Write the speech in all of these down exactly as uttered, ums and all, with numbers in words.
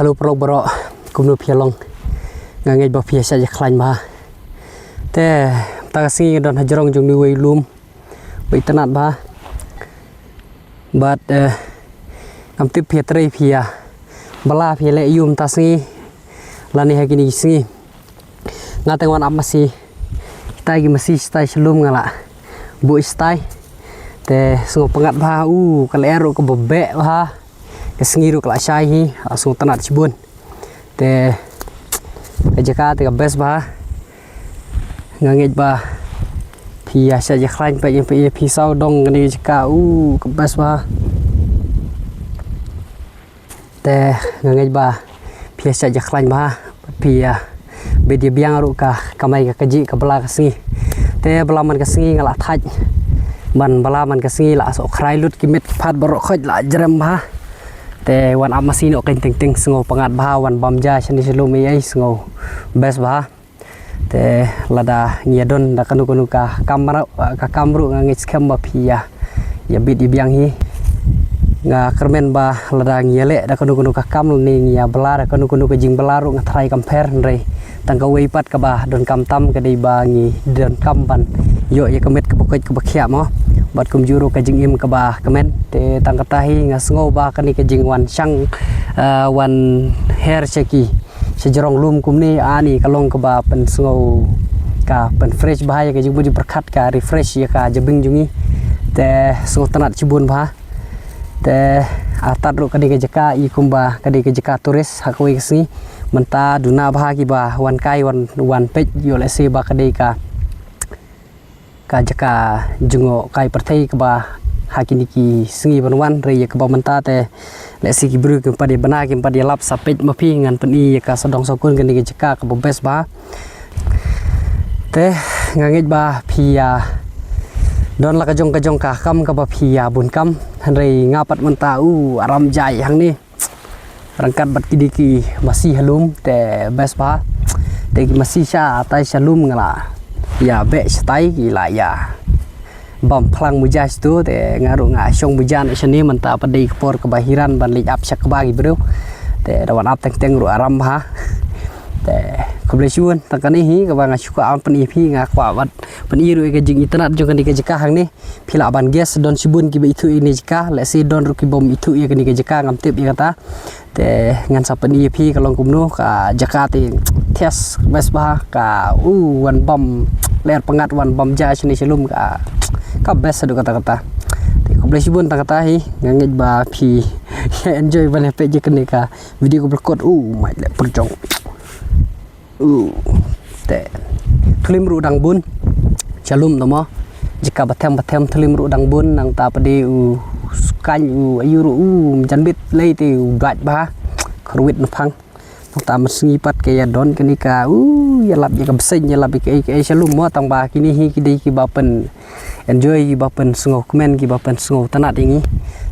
Hello paralok baroh, kumno phi ïa long? Nga ngeit ba phi ïa shait ïa khlaiñ bha. Te mynta ka sngi nga don hajrong jong une uwei u lum ba itynnad bha. Bad eh, ngam tip phi ïa trei, phi ïa bylla, phi ïa leh aïu mynta ka sngi lane ha kine ki sngi. Nga te nga wan ap masi. Kita ki masi shatai sha lum nga la buh shatai. Te sngewpyngngad bha, u ka lyer ruh kaba beh bha. Ka sngi ruh ka la shai hi, ah, sngewtynnad shibun. Te ka jaka te ka best bha. Nga ngeit ba phi ïa shait ïa khlaiñ, phi ïa, phi ïa, phi sawdong kane ka jaka, u ka best bha. Te nga ngeit ba phi ïa shait ïa khlaiñ bha, phi ïa bit ïa biang ruh ka kamai ka kajih ka bylla ka sngi. Te bylla man ka sngi nga la thait ban bylla man ka sngi, la soh khrai lut ki met ki phad baroh khoit la jrem bha. Te wan ap masi noh keiñ teng teng, sngewpyngngad bha, wan bam ja shane sha lum ei ei, sngew best bha. Te lada ngi ïa don da kano kano ka kam ruh, ka kam ruh nga ngeit skhem ba phi ïa, ïa bit ïa biang hi. Nga kyrmen ba lada ngi ïa leh da kano kano ka kam lane ngi ïa bylla da kano kano ka jingbylla ruh nga tharai kam pher, hynrei tang kawei pat kaba donkam tam ka dei ba ngi donkam ban ïoh ïa ka met kaba koit kaba khiah mo, bad kumjuh ruh ka jingim kaba kmen. Te tang kata hi nga sngew ba kane ka jingwan shang, eh, wan her sha ki sha jrong lum kumne, ani ka long kaba pynsngew, ka pynfresh bha ïa ka jingmut jingpyrkhat, ka refresh ïa ka jabieng jong ngi. Te sngewtynnad shibun bha. Te artat ruh ka dei ka jaka i kumba ka dei ka jaka tourist ha kawei ka sngi. Mynta duna bha kiba wan kai wan, wan peit, ïoh lehse ba ka dei ka ka jaka jngoh kai pyrthei kaba ha kine ki sngi ban wan, hynrei ïa kaba mynta te lehse ki briew kim pat ïa bna, kim pat ïa lap. Sa peit ma phi, ngan pyni ïa ka sawdong sawkun kane ka jaka kaba best bha. Te nga ngeit ba phi ïa don la ka jong ka jong ka kam kaba phi ïa bun kam, hynrei nga pat mynta u aram jai hangne. Ryngkat bad kine ki masi ha lum te best bha. Te ki masi shatai sha lum nga la ïa beh shatai, ki la ïa bam phlang muja shatu, te nga ruh nga shong muja noh shane. Mynta pat dei ka por kaba hiran ban leit ap sha kba ki briew. Te da wan ap teng teng ruh aram bha. Te khublei shibun, tang kane hi kaba nga shu kwah ban pyni phi, nga kwah ban pyni ruh ïa ka jingitynnad jong kane ka jaka hangne. Phi lah ban guess, don shibun kiba ithuh ïa kane ka jaka, lehse don ruh kibym ithuh ïa kane ka jaka, ngam tip ïa kata. Te ngan sa pyni ïa phi ka long kumno ka jaka, te thiah best bha, ka u wan bam lyer pyngngad, wan bam ja shane sha lum, ka, ka best haduh katta katta. Te khublei shibun, tang kata hi, nga ngeit ba phi enjoy ban ïa peit ïa kane ka video kaba lyngkot. U mai leh pyrjong. U te thlim ruh dang bun sha lum tamo. Jaka ba them ba them thlim ruh dang bun, nangta pat de u skaiñ, u aïu ruh, u janbit lei te u dwait bha, kyrwit na phang. Nangta mynsngi pat ka ïa don kane ka, u ïa lap ïa ka bseiñ, ïa lap ïa kaei kaei sha lum mo, tang ba kine hi ki dei kiba pyn enjoy, kiba pynsngewkmen, kiba pynsngewtynnad ïa ngi.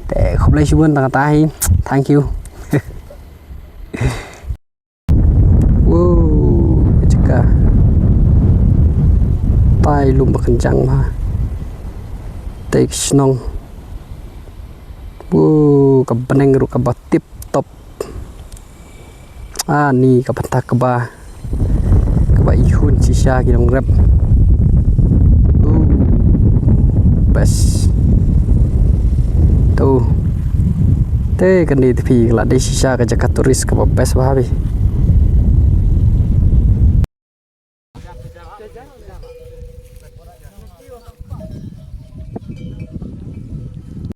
Te khublei shibun, tang kata hi. Thank you. Wow, ka jaka. Tai lum ba kynjang bha. Tai ka shnong. Wow, ka bneng ruh kaba tip top. Ani ka bynta kaba, kaba ihun shisha ki nongrep. Uh, best. Tu. Te kane te phi, la dei shisha ka jaka tourist kaba best bha phi.